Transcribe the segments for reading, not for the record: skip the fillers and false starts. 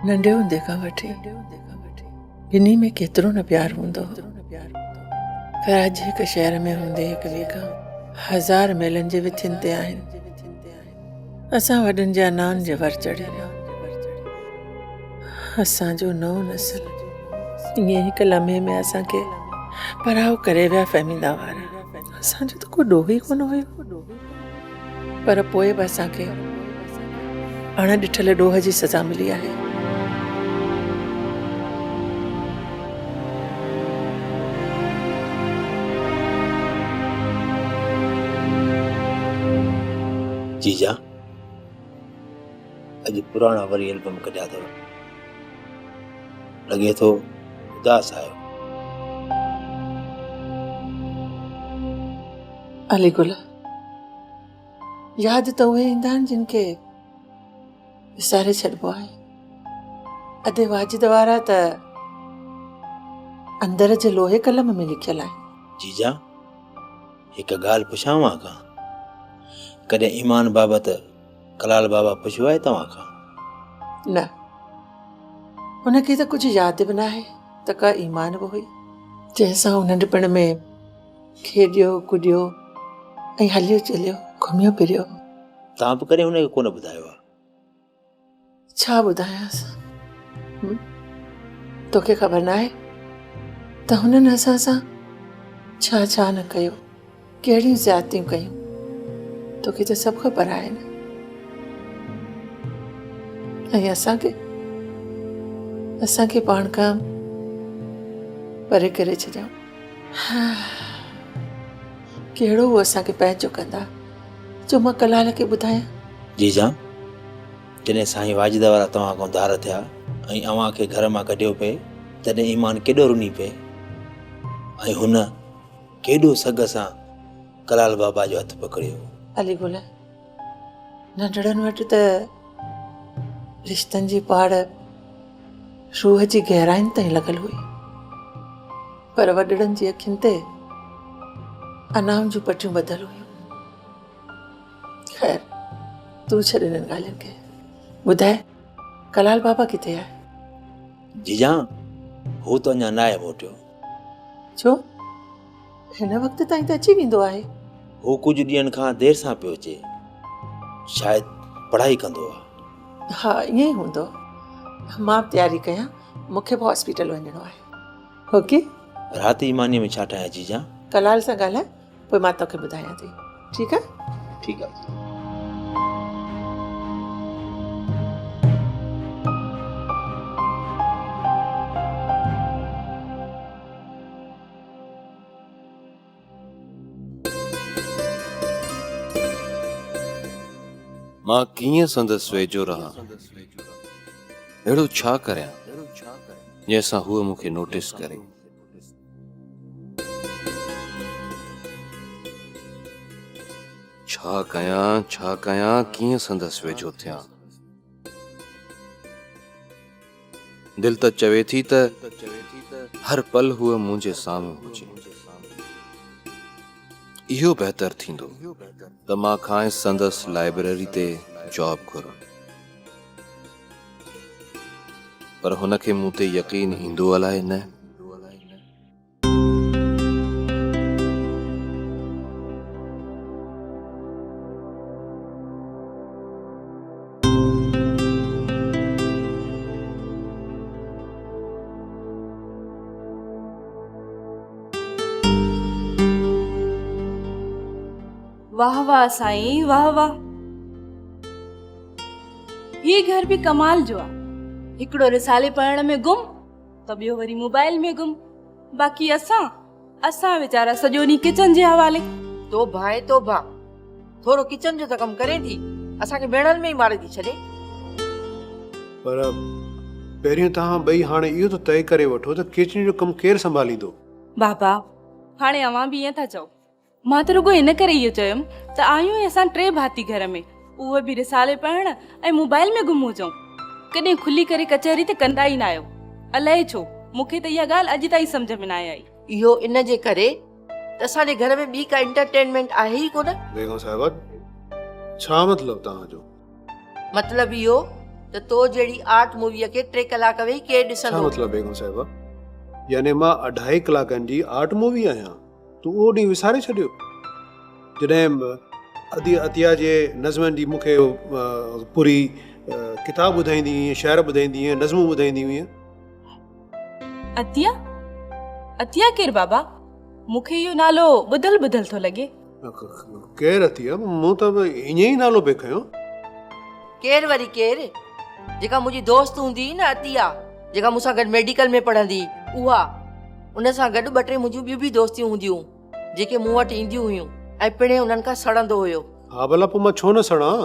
ننڍي هوندي کان وٺي ٻنهي ۾ ڪيترو نه پيار هوندو هو. ڪراچي هڪ شهر ۾ هوندي هڪ ٻئي کان هزار ميلن جي وٿين تي آهن. اسان وڏن جي انائن جي ور چڙهي ويا. اسان جو نئون نسل ائين هڪ لمحي ۾ اسان کي پرائو ڪري ويا فهميده وارا. اسان جو ته ڪو ڏوهه ئي ڪونه هيو. پر پوء به اسان کي اڻ ڏٺل ڏوهه جي سزا ملي آهي. جيجا اڄ پراڻا وري البم ڪڍيا اٿو لڳي ٿو اداس آهيو. علي گل ياد ته اهي ايندا آهن جن کي وساري ڇڏبو آهي. ادي واجد وارا ته اندر جي لوهي قلم ۾ لکيل آهن. جيجا هڪ ڳالهه پڇان اوهان کان؟ ڪڏهن ايمان بابت ڪلال بابا پڇيو آهي توهان کان؟ نه هن کي ته ڪجهه ياد به ناهي ته ڪا ايمان به هئي جنهن سان هو ننڍپڻ ۾ کيڏيو ڪڏيو ۽ هليو چليو گهميو ڦريو. توهان به ڪڏهن هن کي ڪونه ٻڌايو آهي؟ ڇا ٻڌايانس؟ توکي خبر ناهي ته هنن اسان سان ڇا ڇا نه ڪيو، ڪهڙيون زيادتيون ڪيون، توکي ته سڀ خبر آهي نه. ۽ اسان کي اسان کي پاڻ کان پري ڪري ڇڏيائون. ڪهڙو هو اسان کي پنهنجو ڪندا جو مان ڪلال کي ٻڌايان. جيجان، جڏهن سائين واجد وارا توهان کان ڌار ٿيا ۽ اوهان کي گهر مان ڪڍيو پئي، تڏهن ايمان ڪيڏو رني پئي ۽ هن ڪيڏو سگهه سان ڪلال بابا جو هٿ پڪڙيو. علي گل، ننڍڙن وٽ ته رشتن جي پاڙ روح جي گهراين تائين لڳل هئي، پر وڏڙن جي اکين تي انعام جون پٽيون ٻڌل هيون. خير، تون ڇڏ انهن ڳالهين کي. ٻڌاء، ڪلال بابا ڪٿي آهي؟ جيجان، هو ته اڃا ناهي موٽيو. ڇو؟ هن وقت تائين ته اچي ويندو آهي. هو ڪجهه ڏينهن کان دير سان پيو اچي. شايد پڙهائي ڪندو آهي. ها ائين ئي هوندو. مان به تياري ڪيان، مون کي به هاسپيٽل وڃڻو آهي. اوڪي؟ رات جي مانيء ۾ ڇا ٺاهيان جيجان؟ ڪلال سان ڳالهاء، پوء مان توکي ٻڌايان ٿي. ٺيڪ آهي؟ ٺيڪ آهي. مان ڪيئن سندس ويجهو رهان؟ اهڙو ڇا ڪريان جنهن سان هوء مون کي نوٽيس ڪري؟ ڇا ڪيان، ڇا ڪيان، ڪيئن سندس ويجهو ٿيان؟ دل ته چوي ٿي ته هر پل هوء منهنجي سامهون هجي. اهو بهتر ٿيندو ته مان کانئس سندس لائبريري تي جاب گهران. پر هن کي مون تي يقين ايندو الائي نه. واھ واھ سائين واھ واھ هي گهر به ڪمال جو آ هڪڙو رسالي پڙهڻ ۾ گم ته ٻيو وري موبائل ۾ گم باقي اسان اسان ويچارا سڄو ڏينهن ڪچن جي حوالي. توبه آهي توبه ٿورو ڪچن جو ته ڪم ڪرين ٿي اسان کي ميڻن ۾ ئي ماري ٿي ڇڏين. پر پهريون توهان ٻئي هاڻي اهو ته طئي ڪري وٺو ته ڪچن جو ڪم ڪير سنڀاليندو. بابا هاڻي اوهان به ائين ٿا چئو. مان ته رڳو ان ڪري اهو چيم ته آهيون ئي اسان ٽي ڀاتي گهر ۾، اهي به رسالي پڙهڻ ۽ موبائل ۾ گم هجون. ڪڏهن کلي ڪري ڪچهري ته ڪندا ئي ناهيو. الائي ڇو، مون کي ته اها ڳالهه اڄ تائين سمجهه ۾ ناهي آئي. اهو ان جي ڪري ته اسان جي گهر ۾ ٻي ڪا انٽرٽينمينٽ آهي ئي ڪونه. بيگم صاحبه، ڇا مطلب توهان جو؟ مطلب اهو ته ته تو جهڙي آرٽ موويء کي ٽي ڪلاڪ ويهي ڪير ڇا ڏسندو؟ مطلب بيگم صاحبه؟ يعني مان اڍائي ڪلاڪن جي آرٽ مووي آهيان؟ تون اهو ڏينهن وساري ڇڏيو جڏهن ادي عطيه جي نظمن جي مون کي پوري ڪتاب ٻڌائيندي هئين، شعر ٻڌائيندي هئين، نظمون ٻڌائيندي هئين. عطيه؟ عطيه ڪير بابا؟ مون کي اهو نالو ٻڌل ٻڌل ٿو لڳي. ڪير عطيه؟ مون ته ائين ئي نالو پئي کنيو. ڪير وري ڪير؟ جيڪا منهنجي دوست هوندي هئي نه عطيه، جيڪا مون سان گڏ ميڊيڪل ۾ پڙهندي هئي، اها. ان سان گڏ ٻه ٽي منهنجون ٻيون به دوستيون هونديون هيون، جيڪي مون وٽ اينديون هيون ۽ پڻهين انهن کان سڙندو هيو. ها ڀلا پوء مان ڇو نه سڙان؟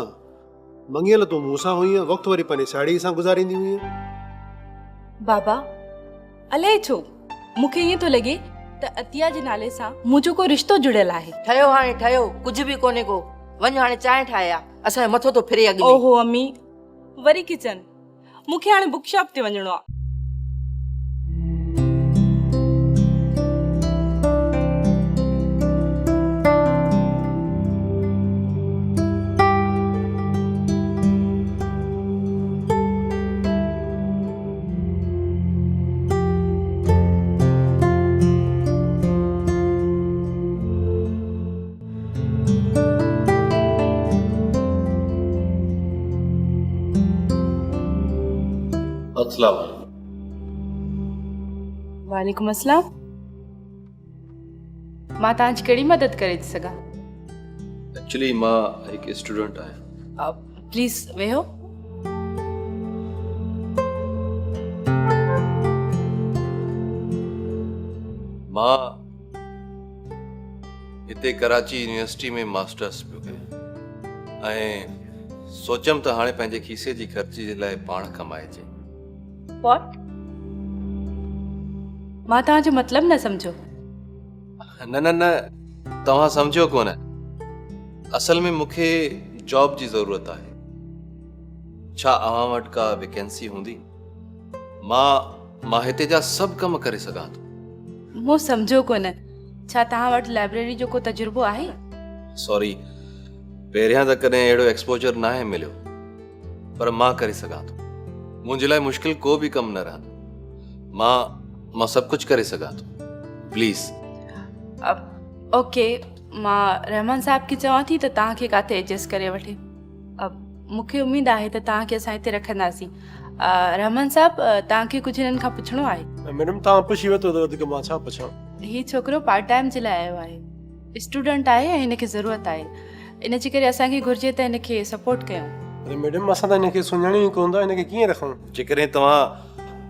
مڱيل تون مون سان هئينء، وقت وري پنهنجي ساهيڙيء سان گذاريندي هئينء. بابا، الائي ڇو مون کي ائين ٿو لڳي ته عطيه جي نالي سان منهنجو ڪو رشتو جڙيل آهي. ٺهيو هاڻي ٺهيو، ڪجهه به ڪونهي ڪو. وڃ هاڻي چانهه ٺاهي آ، اسان جو مٿو ٿو ڦري اڳ ۾. اوهو امي، وري ڪچن. مون کي هاڻي بڪ شاپ تي وڃڻو آ. السلام عليڪم. وعليڪم السلام. مان توهان جي ڪهڙي مدد ڪري ٿي سگهان؟ ايڪچولي مان هڪ اسٽوڊنٽ آهيان. پليز ويهو. مان هتي ڪراچي يونيورسٽي ۾ ماسٽرس پيو ڪيان ۽ سوچيم ته هاڻي پنهنجي کيسي جي خرچي جي لاء پاڻ ڪمائجي. What? مان توهان جو مطلب نه سمجهيو. نه نه نه توهان سمجهيو ڪونه. اصل ۾ مون کي جاب جي ضرورت آهي. ڇا اوهان وٽ ڪا ويڪنسي هوندي؟ مان مان هتي جا سڀ ڪم ڪري سگهان ٿو. مون سمجهيو ڪونه. ڇا توهان وٽ لائبريري جو ڪو تجربو آهي؟ سوري، پهريان ته ڪڏهن اهڙو ايڪسپوجر ناهي مليو، پر مان ڪري سگهان ٿو. منهنجي لاء مشڪل ڪو به ڪم نه رهندو. مان مان سڀ ڪجهه ڪري سگهان ٿو. پليز. اوڪي، مان رحمان صاحب کي چوان ٿي ته توهان کي ڪاٿي ايڊجسٽ ڪري وٺي. مون کي اميد آهي ته توهان کي اسان هتي رکنداسين. رحمان صاحب توهان کي ڪجهه هنن کان پڇڻو آهي. ميڊم توهان پڇي ورتو ته وڌيڪ مان ڇا پڇان. هي ڇوڪرو پارٽ ٽائيم جي لاء آيو آهي. اسٽوڊنٽ آهي ۽ هن کي ضرورت آهي. ان جي ڪري اسان کي گهرجي ته هن کي سپورٽ ڪيون. پر ميڊم اسان ته هن کي سڃاڻيون ئي ڪونه ٿا هن کي ڪيئن رکون. جيڪڏهن توهان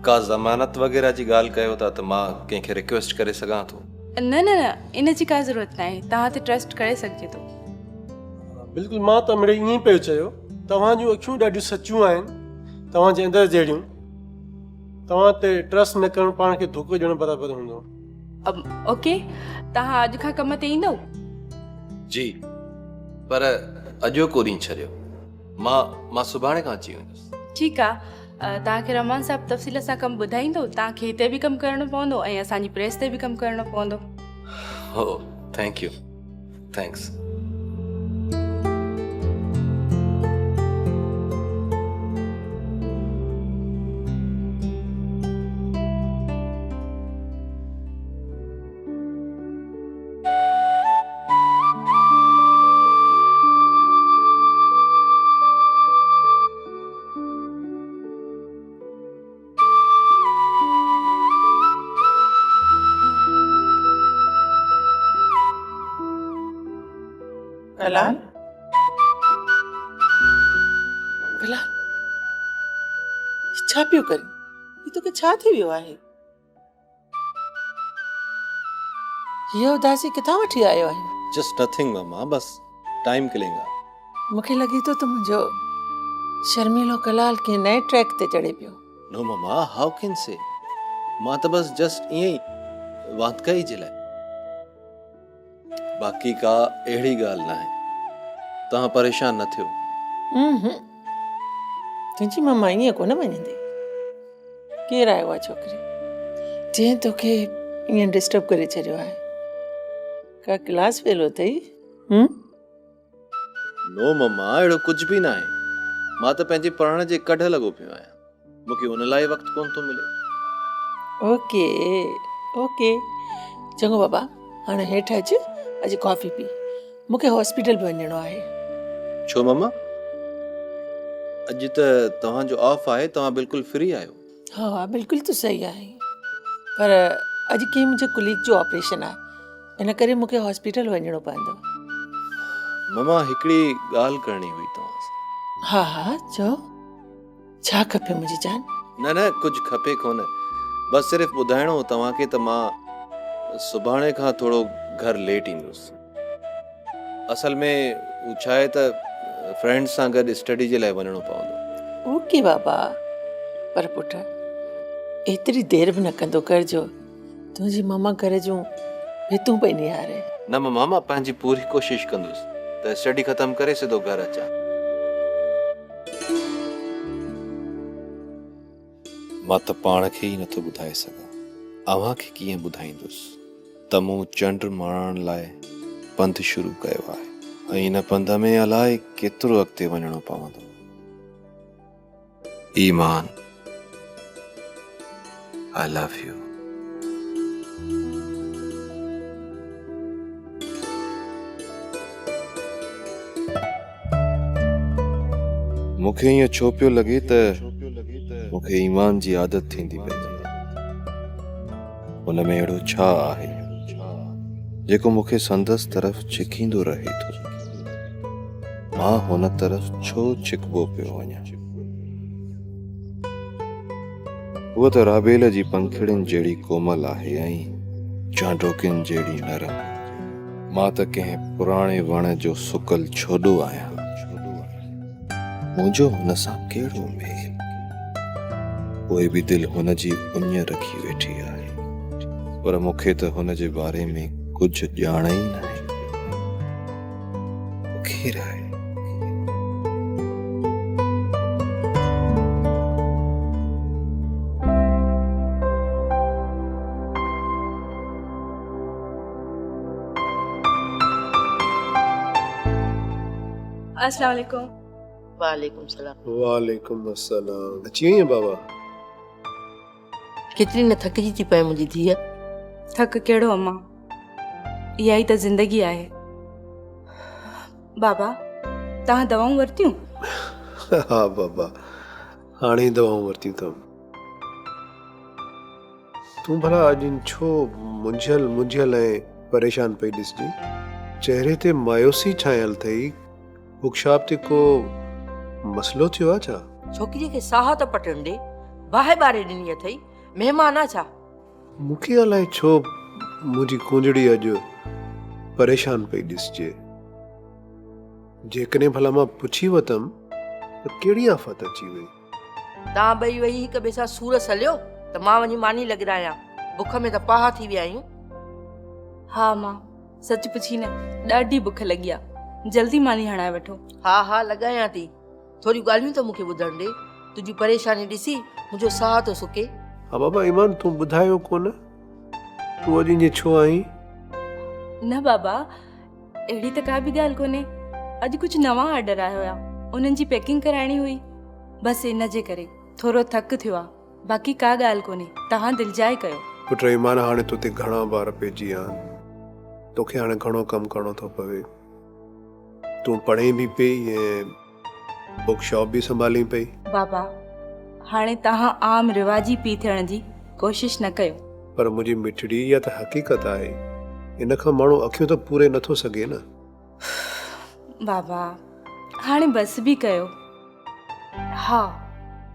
ڪا ضمانت وغيره جي ڳالهه ڪيو ٿا ته مان ڪنهن کي رڪويسٽ ڪري سگهان ٿو. نه نه نه ان جي ڪا ضرورت ناهي توهان تي ٽرسٽ ڪري سگهجي ٿو. بلڪل مان ته مڙئي ائين ئي پيو چيو. توهان جون اکيون ڏاڍيون سچيون آهن، توهان جي اندر جهڙيون. توهان تي ٽرسٽ نه ڪرڻ پاڻ کي ڌوڪو ڏيڻ برابر هوندو. اوڪي، توهان اڄ کان ڪم تي ايندؤ؟ جي، پر اڄوڪو ڏينهن ڇڏيو. مان مان سڀاڻي کان اچي ويندس. ٺيڪ آ، توهان کي رحمان صاحب تفصيل سان ڪم ٻڌائيندو. توهان کي هتي به ڪم ڪرڻو پوندو ۽ اسان جي پريس تي به ڪم ڪرڻو پوندو. هو، thank you. Thanks. Kalal Kalal ڇا پيو ڪرين؟ هي توکي ڇا ٿي ويو آهي؟ هيء اداسي ڪٿان وٺي آيو آهين؟ جسٽ نٿنگ ماما بس ٽائيم ڪلنگ آ. مون کي لڳي ٿو ته منهنجو شرميلو ڪلال ڪنهن نئين ٽريڪ تي چڙهي پيو. نو ماما how ڪين سي مان ته بس جسٽ ائين ئي واندڪائي جي لاء. باقي ڪا اهڙي ڳالهه ناهي توهان پريشان نه ٿيو. اونهون تنهنجي ماما ائين ڪونه مڃيندي. ڪير آهي اها ڇوڪري جنهن توکي ائين ڊسٽرب ڪري ڇڏيو آهي؟ ڪا ڪلاس فيلو اٿئي؟ هم؟ نو مما اهڙو ڪجهه به ناهي. مان ته پنهنجي پڙهڻ جي ڪڍ لڳو پيو آهيان. مون کي ان لاء ئي وقت ڪونه ٿو ملي. اوڪي اوڪي چڱو بابا هاڻي هيٺ اچ اچ ڪافي پي مون کي هاسپيٽل به وڃڻو آهي. ڇو ماما اڄ ته توهان جو آف آهي توهان بلڪل فري آهيو. ها ها بلڪل تون صحيح آهين پر اڄ ڪنهن منهنجي ڪليگ جو آپريشن آهي ان ڪري مون کي هاسپيٽل وڃڻو پوندو. ماما هڪڙي ڳالهه ڪرڻي هئي توهان سان. ها ها چئو ڇا کپي منهنجي جان؟ نه نه ڪجهه کپي ڪونه بس صرف ٻڌائڻو هو توهان کي ته مان سڀاڻي کان ٿورو گهر ليٽ ايندس. اصل ۾ هو ڇا آهي ته فرينڊز سان گڏ اسٽڊي جي لاء وڃڻو پوندو. اوڪي بابا پر پٽ ايتري دير به نه ڪندو ڪر جو تنهنجي ماما گهر جون ڀتون پئي نهاري. نه ماما مان پنهنجي پوري ڪوشش ڪندس ته اسٽڊي ختم ڪري سڌو گهر اچان. مان ته پاڻ کي ئي نٿو ٻڌائي سگهان، اوهان کي ڪيئن ٻڌائيندس ته مون چنڊ ماڻڻ لاء پنڌ شروع ڪيو آهي ۽ ان پنڌ ۾ الائي ڪيترو اڳتي وڃڻو پوندو. ايمان، I love you. مون کي ائين ڇو پيو لڳي ته مون کي ايمان جي عادت ٿيندي پئي وڃي. هن ۾ اهڙو ڇا آهي جيڪو مون کي سندس طرف ڇڪيندو رهي ٿو؟ مان هن طرف ڇو ڇڪبو پيو وڃان؟ هوء ته رابيل جي پنکڙين جهڙي ڪومل آهي ۽ چانڊوڪين جهڙي نرم. مان ته ڪنهن پراڻي وڻ جو سڪل ڇوڏو آهيان. منهنجو هن سان ڪهڙو ميل؟ پوء به دل هن جي اڃ رکي ويٺي آهي. پر مون کي ته هن جي باري ۾ ڪجهه ڄاڻ ئي ناهي. هوء ڪير آهي؟ السلام عليڪم. وعليڪم السلام. وعليڪم السلام. اچي وئين بابا؟ ڪيتري نه ٿڪجي ٿي پئي منهنجي ڌيء. ٿڪ ڪهڙو امان، اها ئي ته زندگي آهي. بابا توهان دوائون ورتيون؟ ها بابا هاڻي ئي دوائون ورتيون اٿم. تون ڀلا اڄ ڇو منجهيل منجهيل ۽ پريشان پئي ڏسجين؟ چهري تي مايوسي ڇانيل اٿئي. بڪ شاپ تي ڪو مسئلو ٿيو آ ڇا؟ ڇوڪريء کي ساهه ته پٽڻ ڏي. باهه ٻاري ڏني اٿئي. مهمان آ ڇا؟ مون کي الائي ڇو منهنجي ڪونجڙي اڄ پريشان پئي ڏسجي. جيڪڏهن ڀلا مان پڇي وتم ته ڪهڙي آفت اچي وئي؟ توهان ٻئي ويهي هڪ ٻئي سان سور سليو ته مان وڃي ماني لڳرايان. بک ۾ ته پاهه ٿي ويا آهيون. ها امان، سچ پڇين نه ڏاڍي بک لڳي آ. جلدي ماني هڻائي وٺو. ها ها لڳايان ٿي. ٿوريون ڳالهيون ته مون کي ٻڌڻ ڏي. تنهنجي پريشاني ڏسي منهنجو ساهه ٿو سڪي. ها بابا ايمان تون ٻڌايو ڪونه تون اڄ ائين ڇو آهين؟ نه بابا اهڙي ته ڪا به ڳالهه ڪونهي. اڄ ڪجهه نوان آرڊر آيا هيا انهن جي پيڪنگ ڪرائڻي هئي. بس ان جي ڪري ٿورو ٿڪ ٿيو آ باقي ڪا ڳالهه ڪونهي توهان دلجاء ڪيو. پٽ ايمان هاڻي تو تي گهڻا بار پئجي ويا آهن. توکي هاڻي گهڻو ڪم ڪرڻو ٿو پوي. تون پڙهين به پئي ۽ بڪ شاپ به سنڀالين پئي. بابا هاڻي توهان عام رواجي پيء ٿيڻ جي ڪوشش نه ڪيو. پر منهنجي مٺڙي اها ته حقيقت آهي. ان کان ماڻهو اکيون ته پوري نه ٿو سگهي نه. بابا هاڻي بس به ڪيو. ها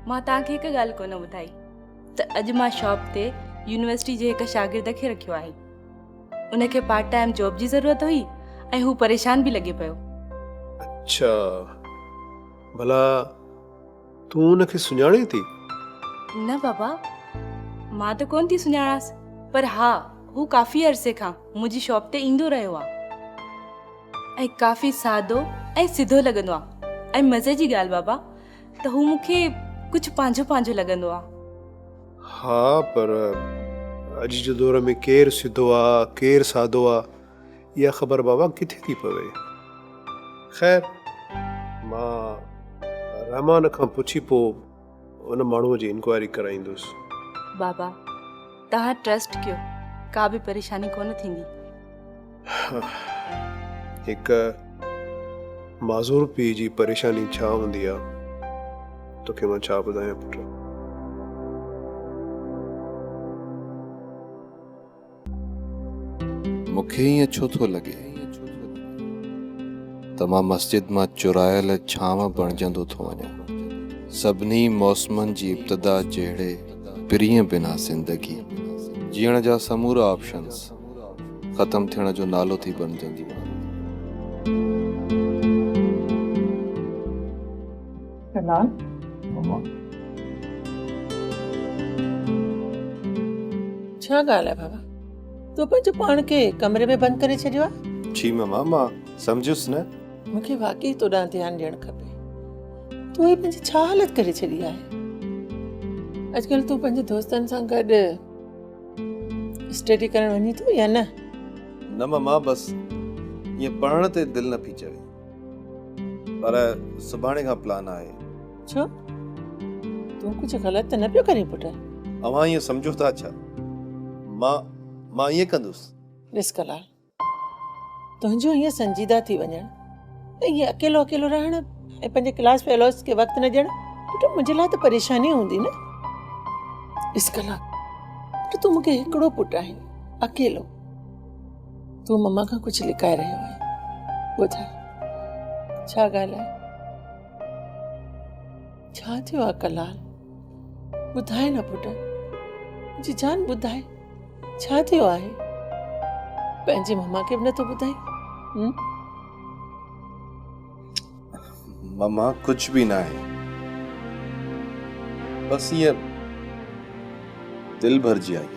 مان توهان کي هڪ ڳالهه ڪونه ٻڌائي ته اڄ مان شاپ تي يونيورسٽي جي هڪ شاگرد کي رکيو آهي. ان کي پارٽ ٽائيم جاب جي ضرورت هئي ۽ هو پريشان به لڳي پيو. اڇا ڀلا تون ان کي سڃاڻين ٿي؟ نه بابا مان ته ڪونه ٿي سڃاڻانس پر ها هو ڪافي عرصي کان منهنجي شاپ تي ايندو رهيو آهي ۽ ڪافي سادو ۽ سڌو لڳندو آهي ۽ مزي جي ڳالهه بابا ته هو مون کي ڪجهه پنهنجو پنهنجو لڳندو آهي. ها پر اڄ جي دور ۾ ڪير سڌو آ ڪير سادو آ اها خبر بابا ڪٿي ٿي پوي. خير مان رحمان کان پڇي پوء ان ماڻهوء جي انڪوائري ڪرائيندس. بابا توهان ٽرسٽ ڪيو ڪا به پريشاني ڪونه ٿيندي. هڪ معذور پيء جي پريشاني ڇا هوندي آ توکي مان ڇا ٻڌايان پٽ. مون کي ائين ڇو ٿو لڳي ته مان مسجد مان چرايل ڇانو بڻجندو ٿو وڃان. سڀني موسمن جي ابتدا جهڙي پرينء بنا زندگي جيئڻ جا سمورا آپشنز ختم ٿيڻ جو نالو ٿي بڻجندي وڃن. ڪنال. ماما. ڇا ڳالهه آهي بابا؟ تو پنهنجو پاڻ کي ڪمري ۾ بند ڪري ڇڏيو آهي؟ جي ماما، مان سمجهيس نه. مون کي واقعي تو ڏانهن ڌيان ڏيڻ کپي. تو هي پنهنجي ڇا حالت ڪري ڇڏي آهي؟ اڄڪلهه تون پنهنجي دوستن سان گڏ اسٽڊي ڪرڻ وڃين ٿو يا نه؟ نه ماما، بس ائين پڙهڻ تي دل نه پئي چوي. پر سڀاڻي کان پلان آهي. ڇو؟ تون ڪجهه غلط ته نه پيو ڪرين پٽ؟ اوهان ائين سمجهو ٿا ڇا؟ مان مان ائين ڪندس. ڏس ڪلال، تنهنجو ائين سنجيده ٿي وڃڻ ۽ ائين اڪيلو اڪيلو رهڻ ۽ پنهنجي ڪلاس فيلوز کي وقت نه ڏيڻ پٽ منهنجي لاء ته پريشاني هوندي نه. ڏس ڪلال، پٽ تون مون کي هڪڙو پٽ آهين، اڪيلو. تون مما کان ڪجهه لڪائي رهيو آهين. ٻڌاء ڇا ڳالهه آهي؟ ڇا ٿيو آ ڪلال؟ ٻڌاء نه پٽ. منهنجي جان ٻڌاء ڇا ٿيو آهي؟ پنهنجي مما کي به نٿو ٻڌائين؟ مما ڪجهه به ناهي. بس ائين دل ڀرجي آئي آ.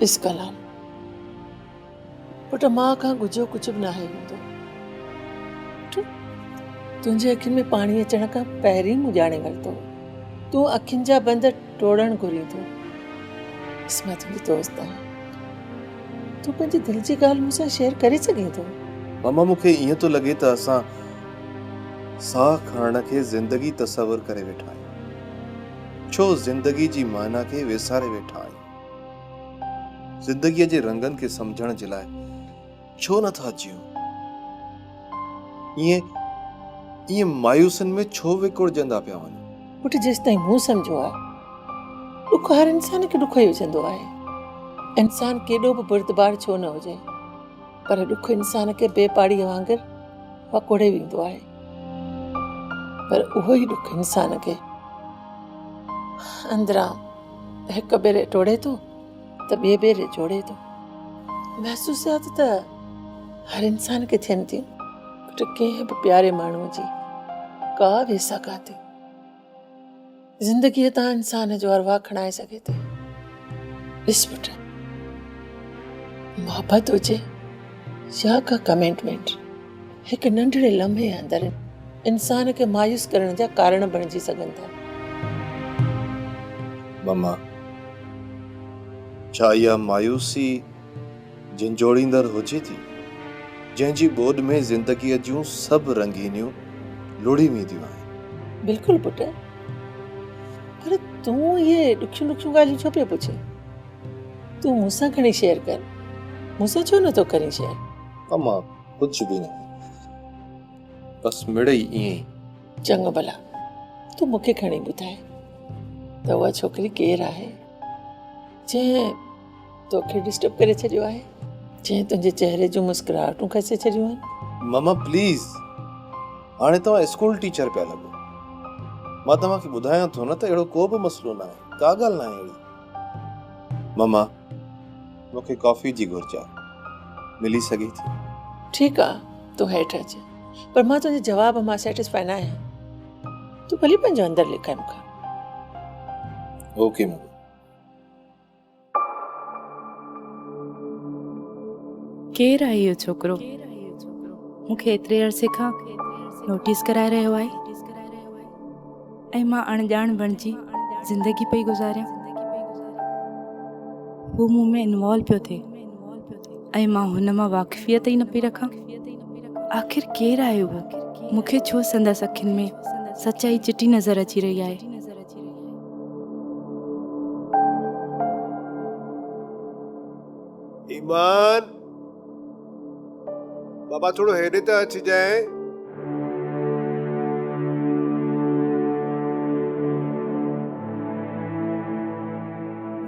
ڏس ڪلال پٽ ماء کان ڳجهو ڪجهه به ناهي هوندو. پٽ تنهنجي اکين ۾ پاڻي اچڻ کان پهرين مون ڄاڻي ورتو هو. تون اکين جا بند ٽوڙڻ گهرين ٿو. ڏس مان تنهنجي دوست آهيان. تون پنهنجي دل جي ڳالهه مون سان شيئر ڪري سگهين ٿو. ماما مون کي ائين ٿو لڳي ته اسان ساهه کڻڻ کي زندگي تصور ڪري ويٺا آهيون. ڇو زندگي جي معنيٰ کي وساري ويٺا آهيون. زندگيء جي رنگن کي سمجهڻ جي لاء ڇو نه ٿا جيئون؟ ائين ائين مايوسين ۾ ڇو وڪوڙجندا پيا وڃون؟ پٽ جيستائين مون سمجهيو آهي، ڏک هر انسان کي ڏکوئي وجهندو آهي. انسان ڪيڏو به بردبار ڇو نه هجي، پر ڏک انسان کي بي پاڙيء وانگر وڪوڙي ويندو آهي. پر اهو ئي ڏک انسان کي اندران هڪ ڀيري ٽوڙي ٿو ته ٻئي ڀيري جوڙي ٿو. محسوسيات ته هر انسان کي ٿين ٿيون پر ڪنهن به پياري ماڻهوء جي ڪا ويساهه ڪانه ٿي. زندگيء تان انسان جو ارواح کڻائي سگهي ٿي. ڏس پٽ، محبت هجي يا ڪا ڪميٽمينٽ، هڪ ننڍڙي لمحي اندر انسان کي مايوس ڪرڻ جا ڪارڻ بڻجي سگهن ٿا. مما، ڇا اها مايوسي جهنجهوڙيندڙ هجي ٿي، جنهن جي ٻوڏ ۾ زندگيء جون سڀ رنگينيون لڙهي وينديون آهن؟ بلڪل پٽ، پر تون اهي ڏکيون ڏکيون ڳالهيون ڇو پيو پڇين؟ تون مون سان کڻي شيئر ڪر، مون سان ڇو نٿو ڪرين شيئر؟ امان، ڪجهه به نه، بس مڙئي ائين ئي. چڱو ڀلا، تون مون کي کڻي ٻڌاء ته اها ڇوڪري ڪير آهي، جنهن توکي ڊسٽرب ڪري ڇڏيو آهي، جنهن تنهنجي چهري جون مسڪراهٽون کسي ڇڏيون آهن. ماما پليز، هاڻي توهان اسڪول ٽيچر پيا لڳو. مان توهان کي ٻڌايان ٿو نه ته اهڙو ڪو به مسئلو ناهي، ڪا ڳالهه ناهي اهڙي. ماما، مون کي ڪافي جي گهرج آهي، ملي سگهي ٿي؟ ٺيڪ آ، تون هيٺ اچ، پر مان تنهنجي جواب مان سيٽسفائي ناهيان. تون ڀلي پنهنجو اندر لکائي مون کان. اوڪي ماما. ڪير آهي اهو ڇوڪرو؟ مون کي ايتري عرصي کان نوٽيس ڪرائي رهيو آهي ۽ مان اڻڄاڻ بڻجي زندگي پئي گذاريان. هو مون ۾ انوالو پيو ٿئي ۽ مان هن مان واقفيت ئي نه پئي رکان. آخر ڪير آهي اهو؟ مون کي ڇو سندس اکين ۾ سچائي چٽي نظر اچي رهي آهي. ايمان! بابا ٿورو هيڏي ته اچجانء.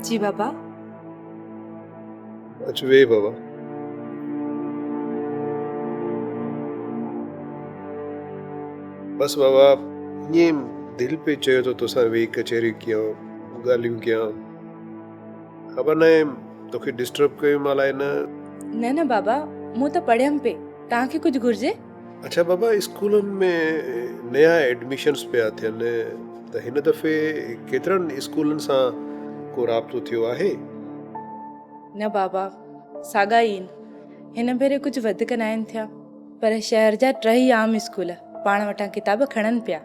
جي بابا. اچ ويهه بابا. بس بابا ائين دل پئي چيو ته توسان ويهي ڪچهري ڪيان، ڳالهيون ڪيان. خبر ناهي توکي ڊسٽرب ڪيم الائي نه. نه نه بابا مون ته پڙهيم پئي، توهان کي ڪجهه گهرجي؟ اڇا بابا اسڪولن ۾ نيا ايڊميشنس پيا ٿين ته هن دفعي ڪيترن اسڪولن سان ڪو رابطو ٿيو آهي؟ نه بابا ساڳا ئي آهن، هن ڀيري ڪجهه وڌيڪ ناهن ٿيا، پر شهر جا ٽئي عام اسڪول پاڻ وٽان ڪتاب کڻن پيا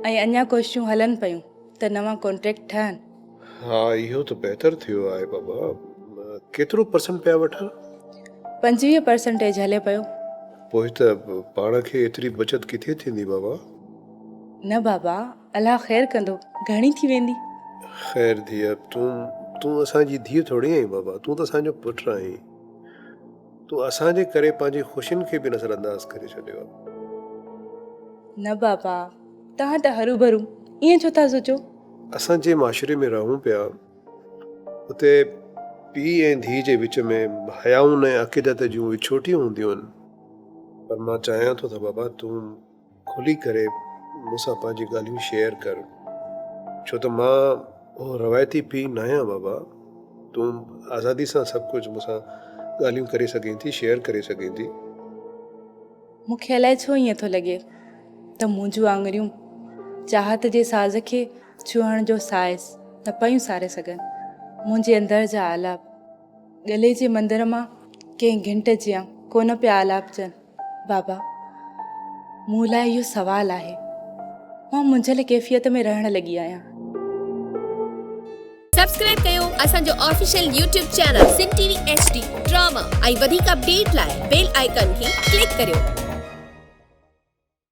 ۽ اڃا ڪوششون هلن پيون ته نوان ڪانٽريڪٽ ٺهن. ها اهو ته بهتر ٿيو آهي بابا. ڪيترو پرسنٽ پيا وٺن؟ 25 پرسنٽيج هلي پيو. پوء ته پاڻ کي ايتري بچت ڪٿي ٿيندي بابا؟ نه بابا الله خير ڪندو گهڻي ٿي ويندي. خير ڌيء تون تون اسان جي ڌيء ٿوري آهين بابا تون ته اسان جو پٽ آهين. تون اسان جي ڪري پنهنجي خوشين کي به نظر انداز ڪري ڇڏيو آهي. نه بابا توهان ته هروڀرو ائين ڇو ٿا سوچو؟ اسان جنهن معاشري ۾ رهون پيا اتي پيء ۽ ڌيء جي وچ ۾ حيائن ۽ عقيدت جون وڇوٽيون هونديون آهن پر مان چاهيان ٿو ته بابا تون کلي ڪري مون سان پنهنجون ڳالهيون شيئر ڪر ڇو ته مان اهو روايتي پيء ناهيان بابا تون آزادي سان سڀ ڪجهه مون سان ڳالهيون ڪري سگهين ٿي شيئر ڪري سگهين ٿي. مون کي الائي ڇو ائين ٿو لڳي ته منهنجون آڱريون چاهت جي ساز کي ڇهڻ جو سائس نه پيون ساري سگهن. منهنجي اندر جا آلاپ ڳلي جي مندر مان ڪنهن گهنٽ جيان ڪونه پيا آلاپجن. بابا، مون لاء اهو سوال آهي. مان منجهيل ڪيفيت ۾ رهڻ لڳي آهيان. سبسڪرائب ڪيو اسان جو official YouTube channel Sindh T V H D drama ۽ وڌيڪ اپڊيٽ لاء بيل آئيڪان کي ڪلڪ ڪريو.